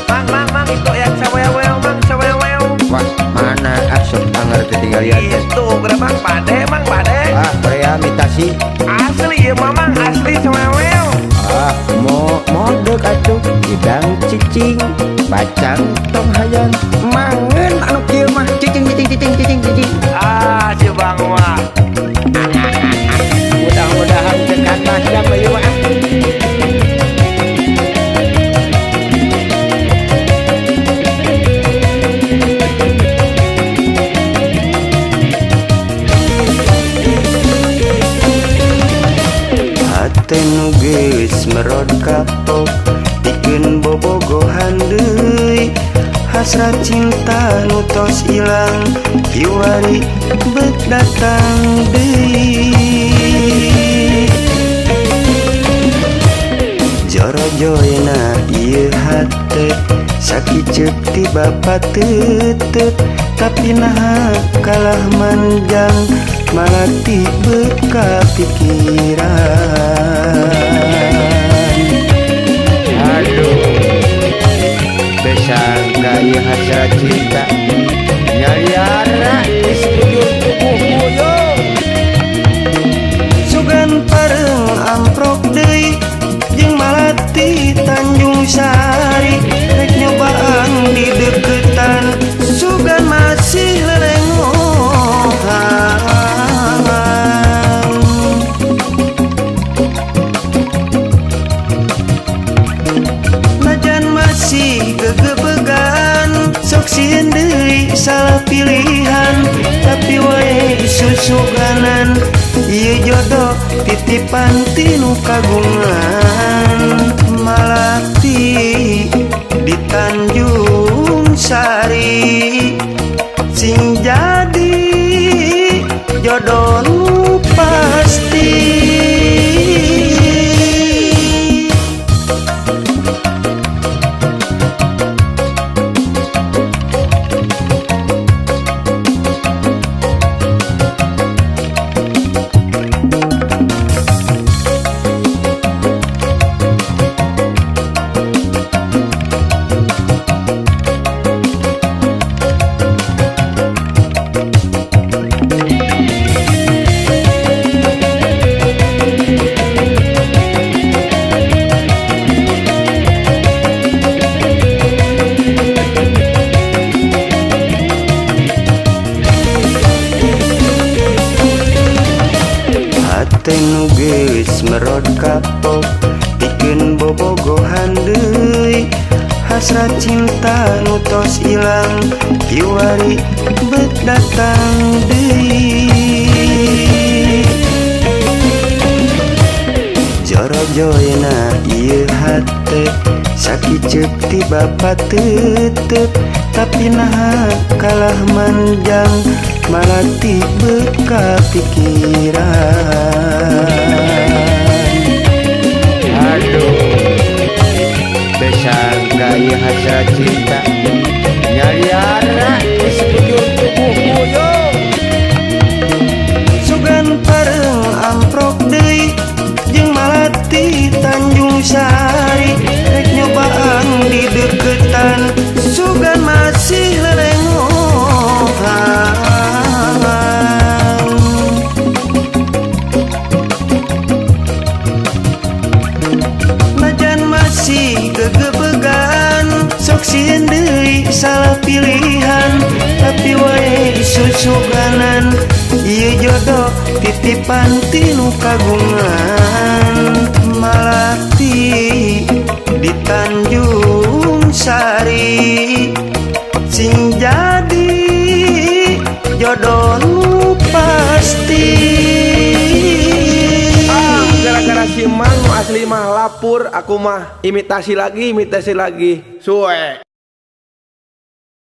Mang mang mang itu yang sawewew mang sawewew. Wah, mana asup anger ketinggalan itu berapa pade mang pade. Ah, prea imitasi. Asli ya mamang asli sawewew. Ah, mo modek atuh hidang cicing bacang tong hayang mangen anu kieu mah cicing cicing cicing cicing cicing. Ah, si Bang mah. Mudah-mudahan dekat macam ieu mah. Hate nu geus merod kapok pikeun bobogohan deui, hasrat cinta nu tos ilang kiwari beuk datang deui. Jorojoyna ieu hate sakiceuk ti bapa tetep, tapi naha kalah manjang malati beuk kapikiran. Aduh, besangka ieu hasrat cinta nyaliara di sekujur tubuhku yo. Sugan pareng amprok deui jeung malati Tanjung Sari, rek nyobaan di deketan sugan masih lelengohan. Najan masih gegebegan sok sieun deui salah pilihan, tapi wae susuganan ieu jodoh titipan tinu kagungan. Malati di Tanjung Sari sing jadi jodoh nu pasti. Hate nu geus merod kapok pikeun bobogohan deui, hasrat cinta nu tos ilang kiwari beuk datang deui. Jorojoyna ieu hate sakiceuk ti bapa tetep, tapi naha kalah manjang malati beuk kapikiran. Aduh, besangka ieu hasrat cinta nyaliara di sekujur tubuhku yo. Sugan pareng amprok deui jeung malati Tanjung Sari, rek nyobaan di deketan sugan masih lelengohan. Najan masih gegebegan sok sieun deui salah pilihan, tapi wae susuganan ieu jodoh titipan tinu kagungan. Malati di Tanjung Sari sing jadi jodoh nu pasti. Ah, gara-gara si Mang asli mah lapur, aku mah imitasi lagi, suwe.